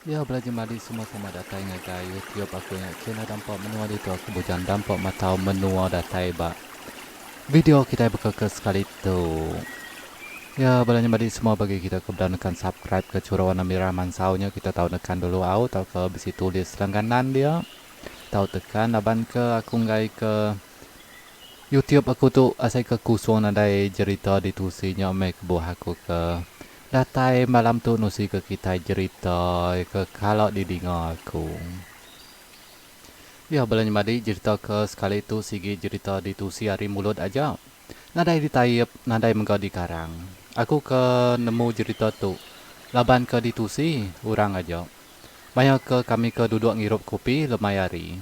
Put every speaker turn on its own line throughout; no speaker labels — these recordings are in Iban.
Ya bala jemali semua sama datai ngagai YouTube aku nya channel dampa menua ditu aku bujang dampa matau menua datai ba video kitai baka ke sekali tu. Ya bala nyemadi semua bagi kita ke bedau nekan subscribe ke chura warna mirah mansau nya kita tau nekan dulu au tauka bisi tulis langganan dia tau tekan laban ke aku enggai ke YouTube aku tu asai ke kusung nadai jerita ditusi nya meh kebuah aku ke datai malam tu nusi ke kitai jerita ke kala didinga aku. Ya bala nyemadi jerita ke sekali tu sigi jerita ditusi ari mulut aja. Nadai ditaip nadai mega dikarang. Aku ke nemu jerita tu laban ke ditusi orang aja. Maya ke kami ke duduk ngirup kopi lemai hari.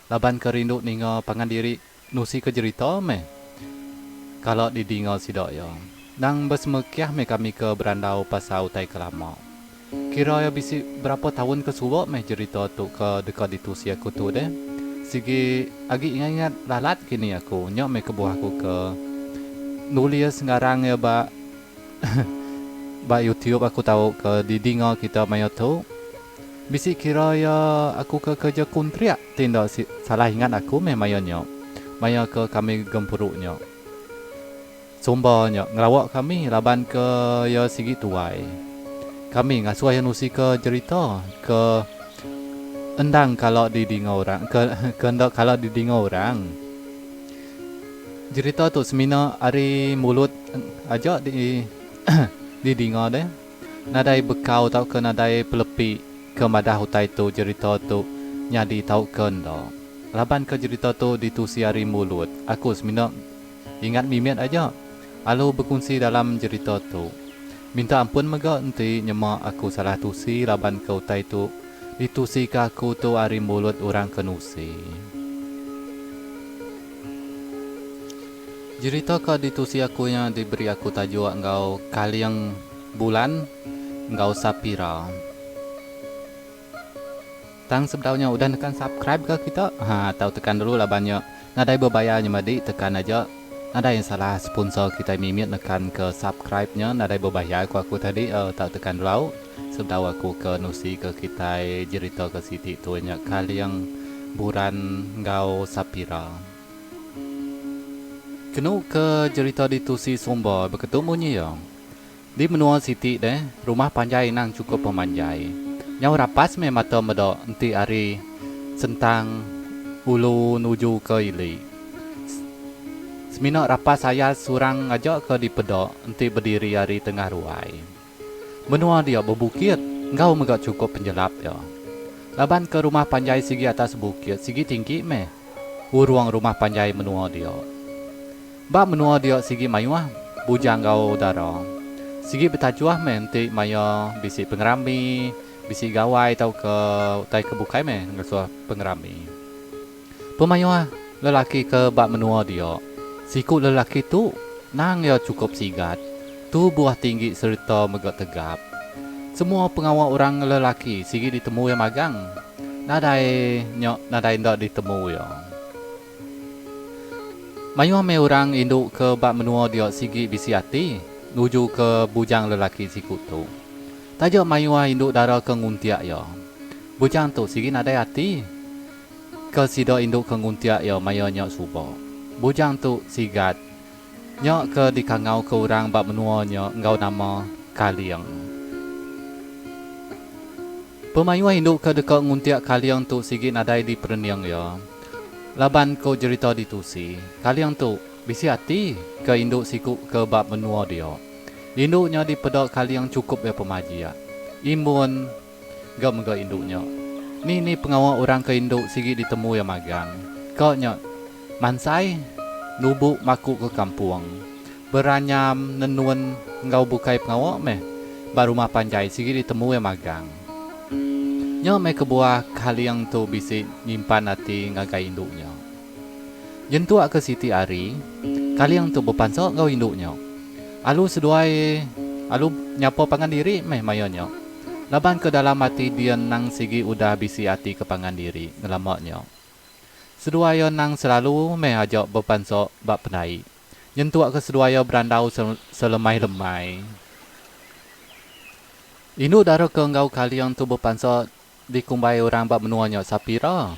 Laban ke rindu ninga pangan diri nusi ke jerita meh kala didinga sida iya. Nang besemekih meh kami ke berandau pasal utai ke lama. Kira iya bisi berapa taun ke suba meh jerita tu ke deka ditusi aku tu deh. Sigi agi ingat-ingat lalat kini aku nya meh kebuah aku ke nulis ngarang iya ba ba YouTube aku tau ke didinga kita maya tu. Bisi kira iya aku ke kerja kuntrik ti enda salah ingat aku meh maya nya. Maya ke kami gempuru nya. Sumba nya ngelawa kami laban ke iya sigi tuai. Kami ngasuh iya nusi ke jerita ke endang kala didinga orang ke ke enda kala didinga orang. Jerita tu semina ari mulut aja di didinga deh. Nadai bekau tauka nadai pelepi ke madah utai tu jerita tu nyadi tauka enda. Laban ke jerita tu ditusi ari mulut, aku semina ingat mimit aja alu bekunsi dalam jerita tu. Minta ampun mega enti nyema aku salah tusi laban ke utai tu ditusi ke aku tu ari mulut orang ke nusi. Jerita ka ditusi aku nya diberi aku tajuk enggau Kaling Bulan enggau Sapira. Tang sebedau nya udah nekan subscribe ka kita? Ha tau tekan dulu laban nya nadai bebayar nya madi tekan aja nadai salah sponsor kitai mimit nekan ke subscribe nya nadai bebayar ku aku tadi tau tekan dulu au sebedau aku ke nusi ke kitai jerita ke siti tu nya Kaling Buran enggau Sapira. Kenu ke jerita ditusi Sumba beketu munyi iya. Di menua siti deh, rumah panjai endang chukup pemanjai. Nyau rapas meh mata meda enti ari sentang ulu nuju ke ili. Semina rapas ayas surang aja ke dipeda enti bediri ari tengah ruai. Menua dia bebukit enggau mega chukup penjelap iya. Laban ke rumah panjai sigi atas bukit sigi tinggi meh urung rumah panjai menua dia. Ba menua dia sigi mayuh bujang enggau dara. Sigi betajuh meh enti maya bisi pengerami, bisi gawai tauka utai ke bukai meh ngasuh pengerami. Pemayuh lelaki ke ba menua dia. Siku lelaki tu nang iya chukup sigat, tubuh tinggi sereta mega tegap. Semua pengawa orang lelaki sigi ditemu iya magang. Nadai nya nadai enda ditemu iya. Mayuh meh orang indu ke ba menua dia sigi bisi ati nuju ke bujang lelaki siku tu. Taja mayuh indu dara ke nguntik iya. Bujang tu sigi nadai ati. Ke sida indu ke nguntik iya maya nya suba. Bujang tu sigat. Nya ke dikangau ke orang ba menua nya enggau nama Kaling. Pemayuh indu ke deka nguntik Kaling tu sigi nadai diperening iya. Laban ko jerita ditusi, Kaling tu bisi ati ke indu siku ke ba menua dia. Indu nya dipeda Kaling chukup iya pemajik. Imun. Ga mega indu nya. Ni ni pengawa orang ke indu sigi ditemu iya magang. Ka nya mansai nubu maku ke kampung. Beranyam nenun enggau bukai pengawa meh ba rumah panjai sigi ditemu iya magang. Nya meh kebuah Kaling tu bisi nyimpan ati ngagai indu nya. Nyentuk ke siti hari, Kaling tu bepansa enggau indu nya. Alu seduai alu nyapa pangan diri meh maya nya. Laban ke dalam ati dia nang sigi udah bisi ati ke pangan diri ngelama nya. Seduai iya nang selalu meh aja bepansa ba pendai. Nyentuk ke seduai iya berandau selemai-lemai. Indu dara ke enggau Kaling tu bepansa dikumbai orang ba menua nya Sapira.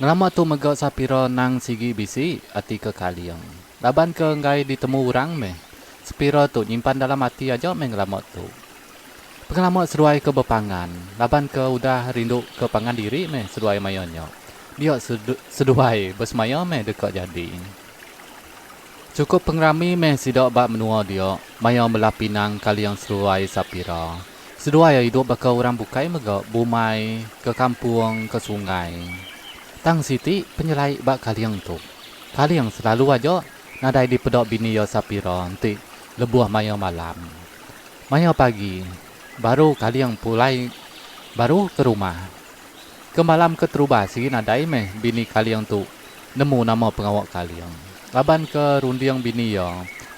Ngelama tu mega Sapira nang sigi bisi ati ke Kaling. Laban ke enggai ditemu orang meh. Sepira tu nyimpan dalam ati aja meh ngelama tu. Pengelama seduai ke bepangan laban ke udah rindu ke pangan diri meh seduai maya nya. Dia seduai besemaya meh deka jadi. Chukup pengerami meh sida ba menua dia maya melah pinang Kaling seduai Sapira. Seduai iya idup baka orang bukai mega bumai ke kampung ke sungai. Tang siti penyelai ba Kaling tu. Kaling selalu aja nadai dipeda bini iya Sapira enti lebuh maya malam. Maya pagi baru Kaling pulai baru ke rumah. Ke malam ke terubah sigi nadai meh bini Kaling tu nemu nama pengawa Kaling. Laban ke runding bini iya,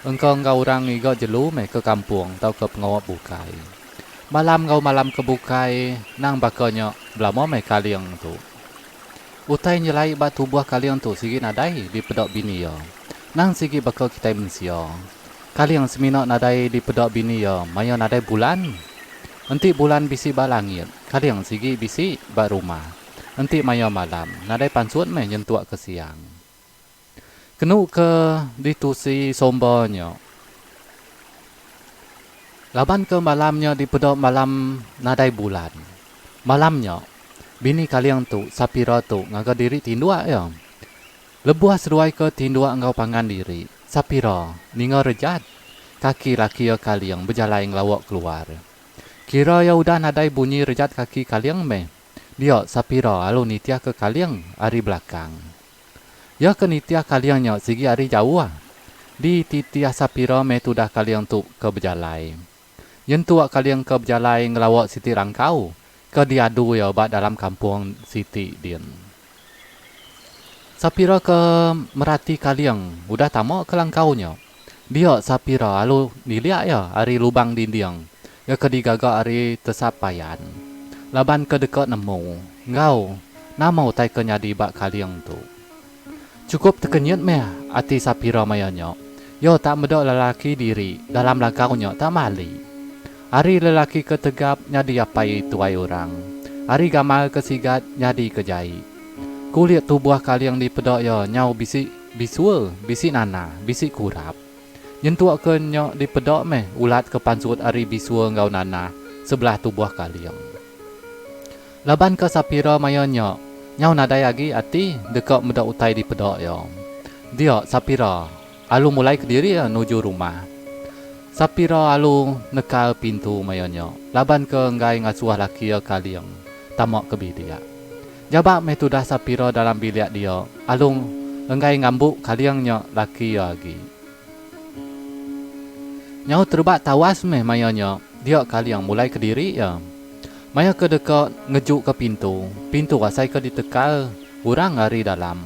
engka enggau orang ngiga jelu meh ke kampung tauka pengawa bukai. Malam enggau malam ke bukai nang baka nya belama meh Kaling tu. Utai nyelai ba tubuh Kaling tu sigi nadai dipeda bini iya. Nang sigi baka kitai mensia. Kaling semina nadai dipeda bini iya maya nadai bulan. Enti bulan bisi ba langit, Kaling sigi bisi ba rumah. Enti maya malam, nadai pansut meh nyentuk ke siang. Kenu ke ditusi Somba nya. Laban ke malam nya dipeda malam nadai bulan. Malam nya, bini Kaling tu, Sapira tu ngaga diri tinduk iya. Lebuh seduai ke tinduk enggau pangan diri, Sapira ninga rejat kaki laki iya Kaling bejalai ngelawa keluar. Kira iya udah nadai bunyi rejat kaki Kaling meh. Dia Sapira alu nitihka Kaling ari belakang. Iya ke nitih Kaling nya sigi ari jauh. Dititih Sapira meh tudah Kaling tu ke bejalai. Nyentuk Kaling ke bejalai ngelawa siti rangkau ke diadu iya ba dalam kampung siti din. Sapira ke merati Kaling udah tama ke langkau nya. Dia Sapira alu nilik iya ari lubang dinding iya ke digaga ari tesap payan. Laban ke deka nemu enggau nama utai ke nyadi ba Kaling tu. Chukup tekenyit meh ati Sapira maya nya. Iya tak meda lelaki diri dalam langkau nya tak mali. Ari lelaki ke tegap nyadi apai tuai orang. Ari gamal ke sigat nyadi ke jai. Kulit tubuh Kaling dipeda iya nyau bisi bisul, bisi nanah, bisi kurap. Nyentuk ke nya dipeda meh ulat ke pansut ari bisul enggau nanah sebelah tubuh Kaling. Laban ke Sapira maya nya nyau nadai agi ati deka meda utai dipeda iya. Dia Sapira Alu mulai kediri iya nuju rumah. Sapira alu nekal pintu maya nya laban ke enggai ngasuh laki iya Kaling tama ke bilik. Jabak meh tudah Sapira dalam bilik dia alu enggai ngambu Kaling nya laki iya agi. Nyau terebak tawas meh maya nya dia Kaling mulai kediri iya. Maya ke deka ngejuka pintu, pintu asai ke ditekal orang ari dalam.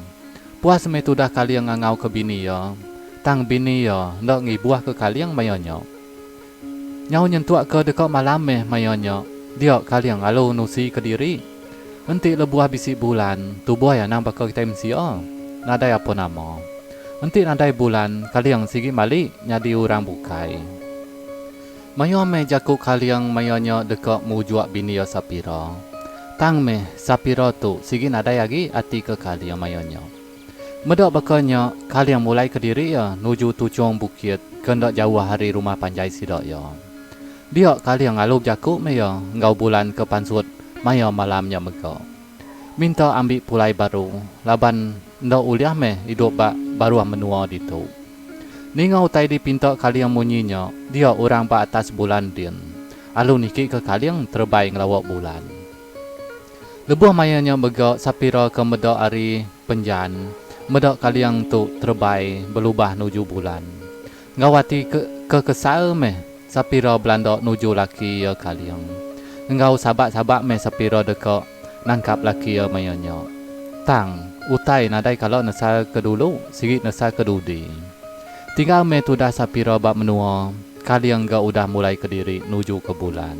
Puas meh tudah Kaling ngangau ke bini iya, tang bini iya enda ngibuh ke Kaling maya nya. Nyau nyentuk ke deka malam meh maya nya, dia Kaling alu nusi ke diri. Enti lebuh bisi bulan, tubuh iya nang baka kitai mensia, nadai apa nama. Enti nadai bulan, Kaling sigi mali nyadi orang bukai. Mayuh meh jaku Kaling maya nya deka mujuk bini iya Sapira. Tang meh Sapira tu sigi nadai agi ati ke Kaling maya nya. Meda baka nya, Kaling mulai kediri iya nuju tuchung bukit ke enda jauh ari rumah panjai sida iya. Dia Kaling alu bejaku meh iya enggau bulan ke pansut maya malam nya mega. Minta ambi pulai baru laban enda ulih meh idup ba baruh menua ditu. Ninga utai dipinta Kaling munyi nya, dia orang ba atas bulan din alu niki ke Kaling terebai ngelawa bulan. Lebuh maya nya mega Sapira ke meda ari penjan meda Kaling tu terebai belubah nuju bulan. Enggau ati ke ke kesal meh Sapira belanda nuju laki iya Kaling. Enggau sabak-sabak meh Sapira deka nangkap laki iya maya nya. Tang, utai nadai kala nesal ke dulu sigi nesal ke dudi. Tinggal meh tudah Sapira ba menua, Kaling ga udah mulai kediri nuju ke bulan.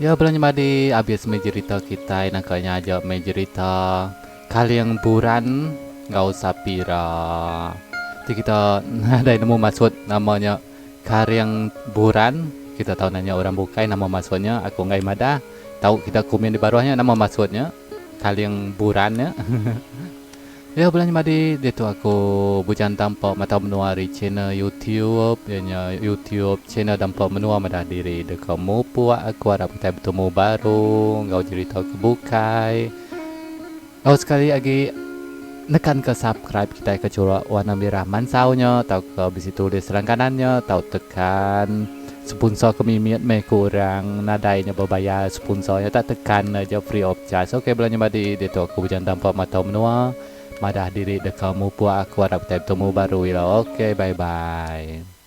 Ya bala nyemadi abis meh jerita kitai naka nya aja meh jerita Kaling Buran enggau Sapira. Ti kita nadai nemu maksud nama nya Karing Buran. Kita tau nanya orang bukai nama maksud nya aku enggai madah. Tau kita komen di baruh nya nama maksud nya kaling buran nya. Ya bala nyemadi diatu aku bujang tampa matau menua ari channel YouTube iya nya YouTube channel dampa menua madah diri deka mupuk aku arap kitai betemu baru enggau jerita ke bukai. Enggau sekali agi nekan ke subscribe kitai ke chura warna mirah mansau nya tauka bisi tulis langganan nya tau tekan sponsor ke mimit meh ku orang nadai nya bebayar sponsor nya tak tekan aja free of charge ok bala nyemadi diatu aku bejang tampa matau menua madah diri deka mupuk aku arap kitai betemu baru ila ok bye bye.